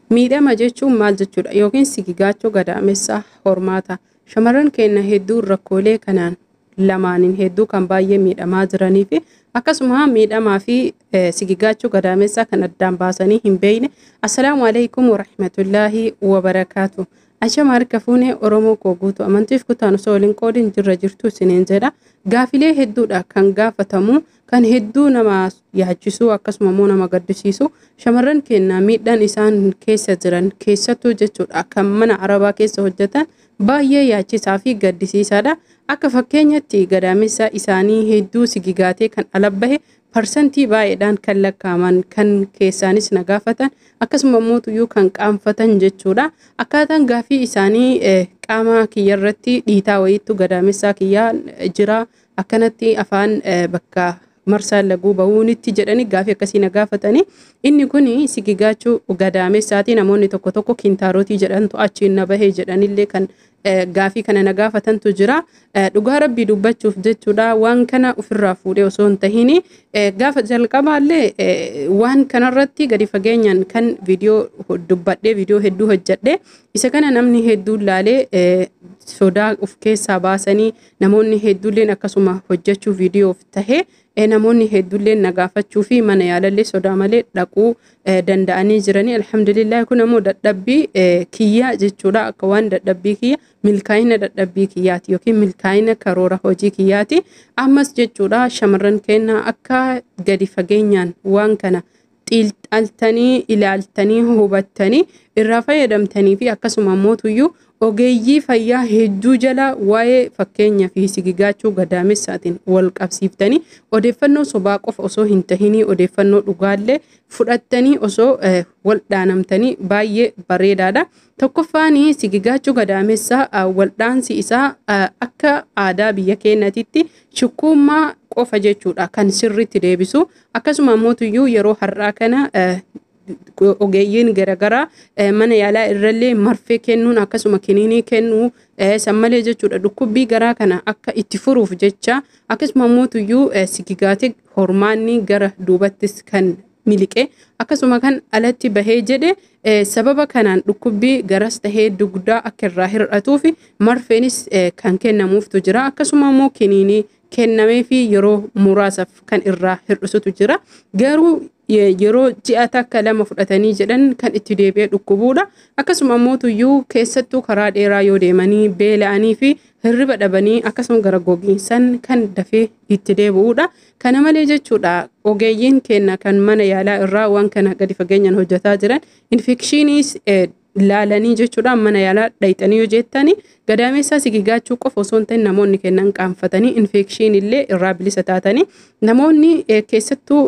Miidhama jechuun maal jechuudha? Yookiin sigigaachoo gadaamessa hormaata. Shamarran keenya hedduun rakkoolee kanaan lamaaniin hedduu kan baay'ee miidhamaa jiranii fi akkasuma miidhamaa fi sigigaachoo gadaamessaa kan addaan baasanii hin beekne. Assalaamu alaikum warahmatullaahi wabarakaatu. Ashama harka fuunee Oromoo koo guutuu amantiif kutaan osoo waliin qoodiin jirra jirtu isiniin jedha. Gaafilee hedduudha kan gaafatamu, kan hedduu nama yaachisuu, akkasuma immoo nama gaddisiisu. Shamarran keenya miidhaan isaan keessa jiran, keessattuu jechuudha kan mana arabaa keessa hojjetan, baay'ee yaachisaa fi gaddisiisaadha. Akka fakkeenyatti gadaamessa isaanii hedduu sigigaatee kan ala bahe parsantii baay'eedhaan kan lakkaa'aman, kan keessaanis na gaafatan, akkasuma immoo kan qaanfatan jechuudha. Akkaataan gaafii isaanii qaama kiyyarratti dhiitaa wayiitu gadaamessaa kiyyaa jira. Akkanatti afaan bakka marsaan laguu bahuunitti jedhanii gaafii akkasii na gaafatanii. Inni kun sigigaachuu gadaamessaati. Namoonni tokko tokko kiintaarotii jedhantu achiin na bahee jedhanillee kan gaafii kana na gaafatantu jira. Dhugaa rabbii dubbachuuf jechuudha, waan kana ofirraa fuudhee osoo hin tahin, gaafa jalqabaallee waan kanarratti gadi fageenyaan kan viidiyoo dubbadhee, viidiyoo hedduu hojjedhe. Isa kana namni hedduun laalee sodaa of keessaa baasanii, namoonni hedduulleen akkasuma hojjechuu viidiyoof tahee, namoonni hedduulleen na gaafachuu fi mana yaalallee sodaa malee dhaquu danda'anii jiranii. Alhamdulillah, kun ammoo dadhabbii kiyyaa jechuudha. Akka waan dadhabbii kiyya, milkaa'ina dadhabbii kiyyaati yookiin milkaa'ina karoora hojii kiyyaati. Ammas jechuudha, shamarran keenya akka gadi fageenyaan waan kana xiinxaltanii, ilaaltanii, hubattanii irraa fayyadamtanii fi akkasuma ammoo ogeeyyii fayyaa hedduu jala waa'ee fakkeenya fi sigigaachuu gadaamessaatiin wal qabsiiftanii, odeeffannoo sobaa qofa osoo hin tahinii odeeffannoo dhugaallee fudhattanii osoo wal dhaanamtanii baay'ee bareedaadha. Tokkoffaan, sigigaachuu gadaamessaa waldhaansi isaa akka aadaa biyya keenyatitti shukkuummaa qofa jechuudha kan sirriitti deebisu. Akkasuma ammoo yeroo har'aa kana ogeeyyiin garaagaraa mana yaalaa irrallee marfee kennuun, akkasuma kiniinii kennuu san malee jechuudha, dhukkubbii garaa kana akka itti furuuf jecha, akkasuma ammoo sigigaatee hormaanni gara duubattis kan miliqe, akkasuma kan alatti bahee jedhe, sababa kanaan dhukkubbii garas tahee dugdaa akka irraa hir'atuuf marfeenis kan kennamuuftu jira. Akkasuma immoo kiniinii kennamee fi yeroo muraasaaf kan irraa hir'isutu jira. Garuu yeroo ji'a takka lama fudhatanii jedhan kan itti deebi'ee dhukkubuudha. Akkasuma ammoo tuyyuu keessattuu karaa dheeraa yoo deemanii, beela'anii fi hirriba dhabanii, akkasuma gara gogiinsan kan dafee itti deebi'uudha. Kana malee jechuudha, ogeeyyiin keenya kan mana yaalaa irraa waan kana gadi fageenyaan hojjetaa jiran infekshiniis laalanii jechuudha. Mana yaalaa dhayxanii yoo jettani, gadaamessaa sigigaachuu qofa osoo hin ta'in, namoonni kennan qaanfatanii infekshinii illee irraa bilisa taatanii, namoonni keessattuu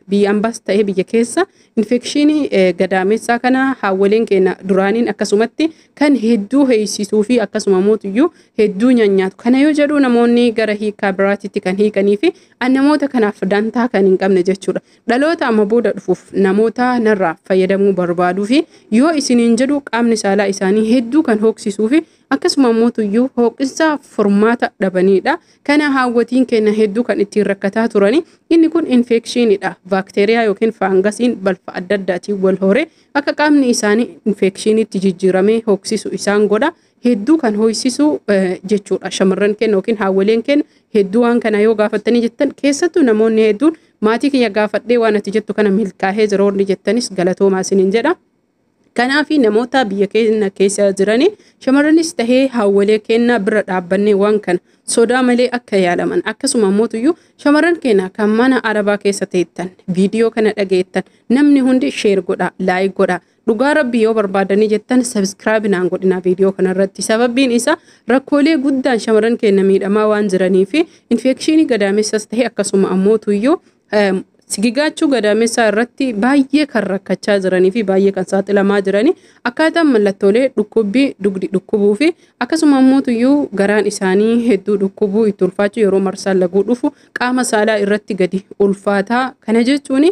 biyya ambaas ta'ee biyya keessa infekshinii gadaamessaa kana haawwaleen keenya duraaniin akkasumatti kan hedduu heeysisuu fi akkasuma mootiyyuu hedduu nyaanyaatu. Kana yoo jedhu namoonni gara hiikaa biraatitti kan hiikanii fi namoota kanaaf dantaa kan hin qabne jechuudha. Dhaloota amma booda dhufuuf namoota narraa fayyadamuu barbaaduu fi yoo isiniin jedhu, qaamni saalaa isaanii hedduu kan hooksisuu fi akkasuma mootuyyuu hooqinsa furmaata dhabanidha. Kana haawwatiin keenya hedduu kan ittiin rakkataa turani. Inni kun infekshiinidha. Baakteeriyaa yookiin faangasiin balfa adda addaatiin wal hore akka qaamni isaanii infekshiinitti jijjiiramee hooksisu isaan godha. Hedduu kan hooksisu jechuudha. Shamarran keenya yookiin haawwaleen keenya hedduu waan kana yoo gaafattanii jettan, keessattuu namoonni hedduun maatii kiyya gaafadhee waan ati jettu kana milkaa'ee jira warri jettanis galatoomaa isiniin jedha. Kanaaf namoota biyya keenya keessa jiranii, shamarranis tahee haawwalee keenya bira dhaabbannee waan kana sodaa malee akka yaalaman, akkasuma mootuyyuu shamarran keenya kan mana arabaa keessa teettan, viidiyoo kana dhageettan, namni hundi share godha, like godha. Dhugaa rabbii yoo barbaadanii jettan subscribe naan godhina viidiyoo kanarratti. Sababbiin isaa rakkoolee guddaan shamarran keenya miidhamaa waan jiranii fi infekshinii gadaamessas tahee akkasuma ammootuyyuu sigigaachuu gadaamessaa irratti baay'ee kan rakkachaa jiranii fi baay'ee kan saaxilamaa jiranii, akkaataan mallattoolee dhukkubbii dugdi dhukkubuu fi akkasuma ammoo garaan isaanii hedduu dhukkubuu, itti ulfaachuu, yeroo marsaan laguu dhufu qaama saalaa irratti gadi ulfaataa, kana jechuun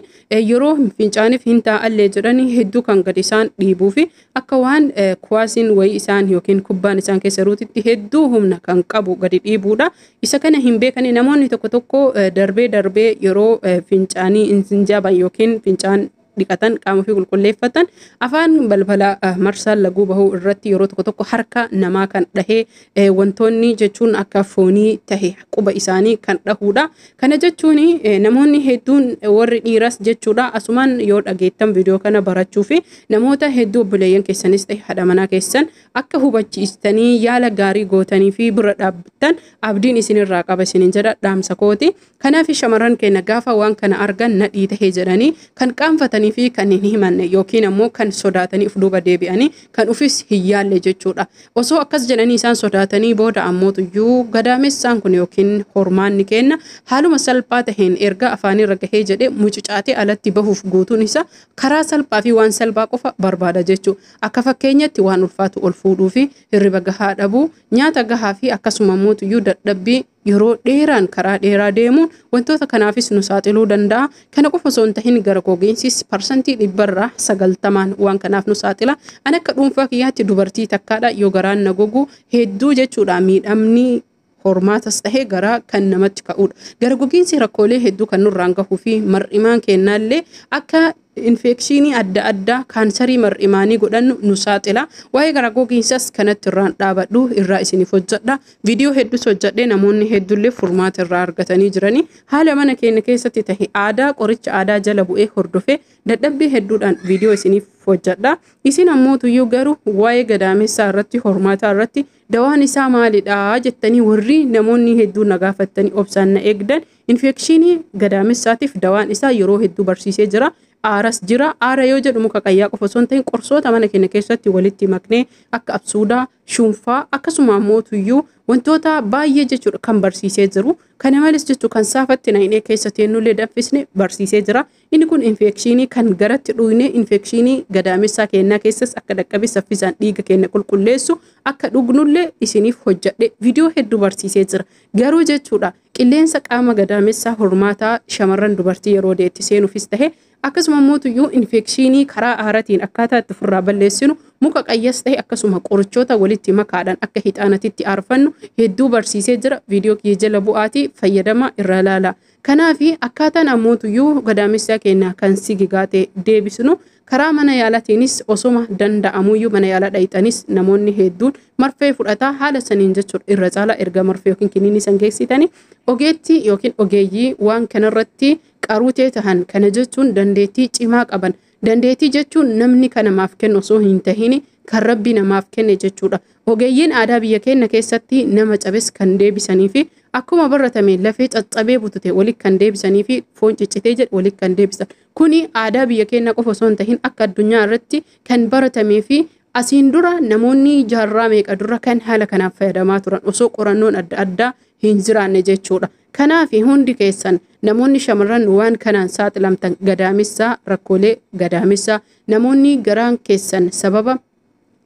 yeroo fincaaniif hin taa'allee jedhanii hedduu kan gadi isaan dhiibuu fi akka waan kuwaasiin wayii isaan yookiin kubbaan isaan keessa ruutitti hedduu humna kan qabu gadi dhiibuudha. Isa kana hin beekani namoonni tokko tokko darbee darbee yeroo fincaanii insinjaaban yookiin fincaan Dhiqatan, qaama ofii qulqulleeffatan, afaan balbala marsaa laguu bahuu irratti yeroo tokko tokko harka namaa kan dhahee wantoonni jechuun akka foonii tahe quba isaanii kan dhahuudha. Kana jechuun namoonni hedduun warri dhiiras jechuudha, asumaan yoo dhageettan viidiyoo kana barachuu fi namoota hedduu obboleeyyan keessanis ta'e haadha manaa keessan akka hubachiistanii yaala gaarii gootanii fi bira dhaabbattan abdiin isinirraa qaba isinin jedha, dhaamsa kooti. Kanaaf shamarran keenya gaafa waan kana argan nadhii tahee jedhanii kan qaanfatanii fi kan hin himanne yookiin ammoo kan sodaatanii of duuba deebi'anii kan ofis hin yaalle jechuudha. Osoo akkas jedhanii isaan sodaatanii booda ammootuyyuu gadaamessaan kun yookiin hormaanni kenna haaluma salphaa taheen erga afaanirra gahee jedhee mucucaatee alatti bahuuf guutuun isa karaa salphaa fi waan salphaa qofa barbaada jechuudha. Akka fakkeenyatti waan ulfaatu ol fuudhuu fi hirriba gahaa dhabuu, nyaata gahaa fi akkasuma mootuyyuu dadhabbii yeroo dheeraan karaa dheeraa deemuun wantoota kanaafis nu saaxiluu danda'a. Kana qofa osoo hin tahin gara gogiinsis 90% waan kanaaf nu saaxila. Ani akka dhuunfaa kiyyaatti dubartii takkaadha, yoo garaan na gogu hedduu jechuudha, miidhamni hormaatas tahee garaa kan namatti ka'udha. Gara gogiinsi rakkoolee hedduu kan nurraan gahuu fi mar'imaan kennaallee akka infekshinii adda addaa, kaansarii mar'imaanii godhannu nu saaxila. Waa'ee gara gogiinsas kanatti irraan dhaabadhu, irraa isiniif hojjedha. Viidiyoo hedduus hojjedhee namoonni hedduullee furmaata irraa argatanii jiranii. Haala mana keenya keessatti tahe aadaa qoricha aadaa jala bu'ee hordofee dadhabbii hedduudhaan viidiyoo isiniif hojjedha. Isin ammoo tuyyuu garuu waa'ee gadaamessaa irratti, hormaataa irratti dawaan isaa maalidha jettanii warri namoonni hedduun na gaafattanii obsaan na eegdan, infekshinii gadaamessaatiif dawaan isaa yeroo hedduu barsiisee jira. Aaras jira. Aara yoo jedhu muka qayyaa qofa osoo hin ta'in qorsoota mana keenya keessatti walitti maknee akka absuudaa, shuunfaa, akkasuma ammoo tuyyuu wantoota baay'ee jechuudha kan barsiisee jiru. Kana malees jechuu kan saafatti naqnee keessa teennullee danfisne barsiisee jira. Inni kun infekshinii kan garatti dhuyne infekshinii gadaamessaa keenyaa keessas akka dhaqqabe saffisaan dhiiga keenya qulqulleessu akka dhugnullee isiniif hojjedhe viidiyoo hedduu barsiisee jira. Garuu jechuudha qilleensa qaama gadaamessaa hormaataa shamarran dubartii yeroo deetti seenuufis tahe akkasuma immoo tuyyuu infekshinii karaa aaraatiin akkaataa itti ofirraa balleessinu muka qayyas ta'e akkasuma qorichoota walitti makaadhaan akka hixaanatitti aarfannu hedduu barsiisee jira. Viidiyoo kiyya jala bu'aatii fayyadama irra ilaala. Kanaaf akkaataan ammoo tuyyuu gadaamessaa keenya kan sigigaa ta'e deebisnu karaa mana yaalaatiinis osoma danda'amuyyuu mana yaalaa dhayixanis namoonni hedduun marfee fudhataa haala saniin jechuudha, irra caalaa erga marfee yookiin kiniinii san geessitanii ogeettii yookiin ogeeyyii waan kanarratti qaruutee tahan, kana jechuun dandeettii cimaa qaban, dandeettii jechuun namni kan namaaf kennu osoo hin tahin kan rabbi namaaf kenne jechuudha. Ogeeyyiin aadaa biyya keenya keessatti nama cabes kan deebisanii fi akkuma baratame lafee caccabee butute walitti kan deebisanii fi foon ciccitee jedhe walitti kan deebisan. Kuni aadaa biyya keenya qofa osoo hin tahin akka addunyaa irratti kan baratamee fi asiin dura namoonni jaarraa meeqa dura kan haala kanaaf fayyadamaa turan osoo qorannoon adda addaa hin jiraanne jechuudha. Kanaaf hundi keessan namoonni shamarran waan kanaan saaxilamtan, gadaamessaa, rakkoolee gadaamessaa, namoonni garaan keessan sababa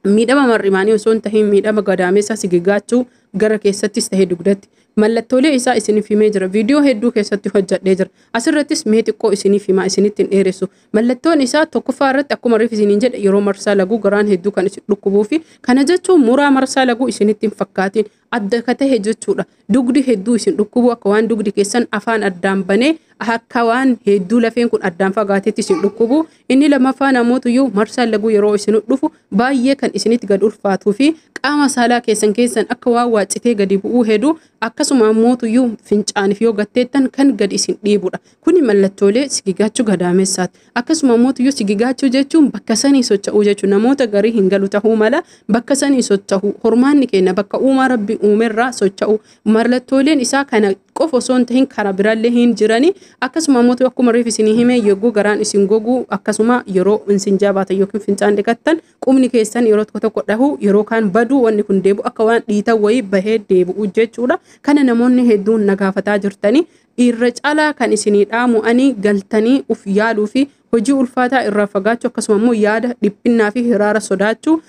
miidhama mar'imaanii osoo hin tahin miidhama gadaamessaa sigigaachuu gara keessattis tahee dugdatti mallattoolee isaa isiniif himee jira. Viidiyoo hedduu keessatti hojjedhee jira. Asirrattis mee xiqqoo isiniif himaa, isinitti hin dheeressu. Mallattoon isaa tokkoffaa irratti akkuma reef isiniin jedhe yeroo marsaa laguu garaan hedduu kan isin dhukkubuu fi kana jechuun muraa marsaa laguu isinitti hin fakkaatin, adda ka tahe jechuudha. Dugdi hedduu isin dhukkubuu, akka waan dugdi keessan afaan addaan banee, akka waan hedduu lafeen kun addaan fagaatetti isin dhukkubu. Inni lammaffaa namootuyyuu marsaan laguu yeroo isin dhufu baay'ee kan isinitti gad ulfaatuu fi qaama saalaa keessan keessan akka waan waacitee gadi bu'uu hedduu, akkasuma ammootuyyuu fincaaniif yoo gatteettan kan gadi isin dhiibudha. Kuni mallattoolee sigigaachuu gadaamessaati. Akkasuma ammootuyyuu sigigaachuu jechuun bakka sanii socho'uu jechuudha. Namoota garii hin galu ta'uu mala, bakka sanii socho'uu, hormaanni keenya bakka uumaa rabbi uumerraa socho'uu. Mallattooleen isaa kana qofa osoo hin tahin karaa biraallee hin jirani. Akkasuma ammoo akkuma reef isinii hime yogguu garaan isin gogu, akkasuma yeroo isin jabaatan yookiin fincaan dhiqattan qubni keessan yeroo tokko tokko dhahu, yeroo kaan baduu, wanni kun deebi'u akka waan dhiitan wayii bahee deebi'u jechuudha. Kana namoonni hedduun na gaafataa jirtanii irra caalaa kan isinii dhaamu ani galtanii uf yaaluu fi hojii ulfaataa irraa fagaachuu, akkasuma immoo yaada dhiphinnaa fi hiraara sodaachuu.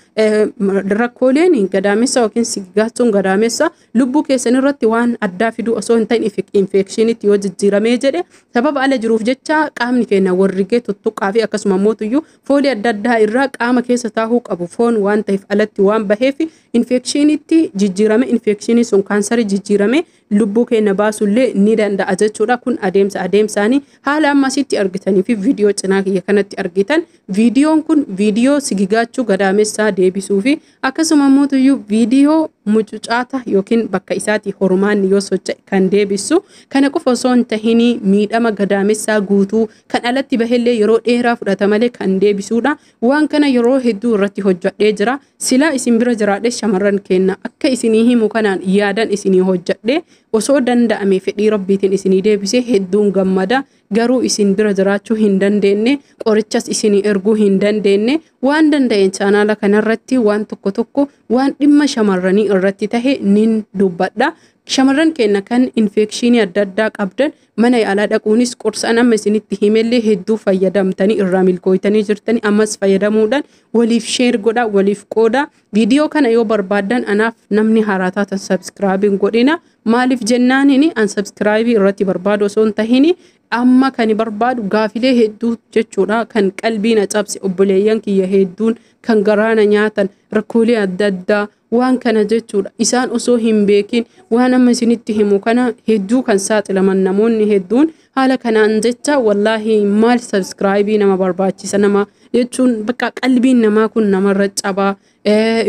Rakkooleen gadaamessa yookiin sigigaachuun gadaamessa lubbuu keessan irratti waan addaa fiduu osoo hin ta'in infeekshiniitti yoo jijjiiramee jedhe sababa ala jiruuf jecha qaamni keenya warrigee tuttuqqaa fi akkasuma immoo foolii adda addaa irraa qaama keessa taa'uu qabu foon waan ta'eef alatti waan baheef infeekshiniitti jijjiirame, infekshinii sun kaansarii jijjiirame Lubbuu keenya baasullee ni danda'a jechuudha. Kun adeemsa adeemsaanii haala ammasitti argitanii fi viidiyoo cinaa kiyya kanatti argitan, viidiyoon kun viidiyoo sigigaachuu gadaamessaa deebisuu fi akkasuma immoo viidiyoo mucucaata yookiin bakka isaati hormaanni yoo socho'e kan deebisu. Kana qofa osoo hin tahinii miidhama gadaamessaa guutuu kan alatti bahellee yeroo dheeraa fudhata malee kan deebisuudha. Waan kana yeroo hedduu irratti hojjedhee jira. Silaa isin bira jiraadhe, shamarran kenna akka isinii himu kanaan yaadan isinii hojjedhe, osoo danda'ame fedhii Rabbiitiin isinii deebisee hedduun gammada. Garuu isin bira jiraachuu hin dandeenye, qorichas isinii erguu hin dandeenye. Waan danda'een chaanaala kanarratti waan tokko tokko waan dhimma shamarranii irratti tahe nin dubbadha. Shamarran keenya kan infekshinii adda addaa qabdan, mana yaalaa dhaquunis qorsa amma isinitti himellee hedduu fayyadamtanii irraa milkooytanii jirtanii, ammas fayyadamuudhaan waliif share godha, waliif qooda. Viidiyoo kana yoo barbaaddan, anaaf namni haaraa taatan subscribe godhina. Maaliif jennaanini, an subscribe irratti barbaadu osoo hin tahini, amma kan barbaadu gaafilee hedduu jechuudha kan qalbii na cabse, obboleeyyan kiyya hedduun kan garaana nyaatan, rakkoolee adda addaa waan kana jechuudha. Isaan osoo hin beekin waan amma isinitti himu kana hedduu kan saaxilaman namoonni hedduun haala kanaan jecha, wallaahi maal subscribe nama barbaachisa nama jechuun, bakka qalbiin namaa kun namarra cabaa.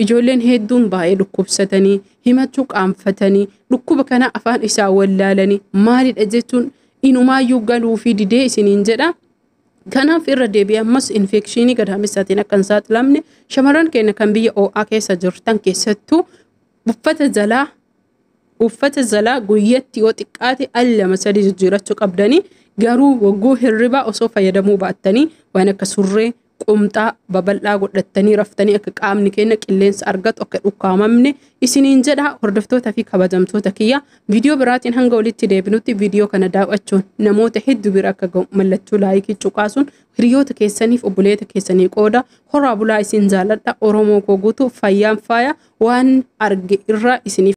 Ijoolleen hedduun baay'ee dhukkubsatanii himachuu qaanfatanii, dhukkuba kana afaan isaa wallaalanii maalidha jechuun inumaayyuu galuu fi didee isiniin jedha. Kanaaf irra deebi'ee ammas infekshinii gadaamessaatiin akka hin saaxilamne, shamarran keenya kan biyya ho'aa keessa jirtan keessattuu uffata jalaa guyyatti yoo xiqqaate al lama sadii jijjiirachuu qabdanii. Garuu wagguu hirribaa osoo fayyadamuu baattanii, waan akka surree, qumxaa babal'aa godhattanii raftanii akka qaamni keenya qilleensa argatu, akka dhukkaamamne isiniin jedha. Hordoftootaa fi kabajamtoota kiyya, viidiyoo biraatiin hanga walitti deebinutti, viidiyoo kana daawwachuun namoota hedduu bira akka ga'u mallattoo like cuqaasuun hiriyoota keessaniif obboleeta keessanii qooda. Horaa bulaa, isin jaaladha. Oromoo koo guutuu, fayyaan faaya. Waan arge irraa isiniif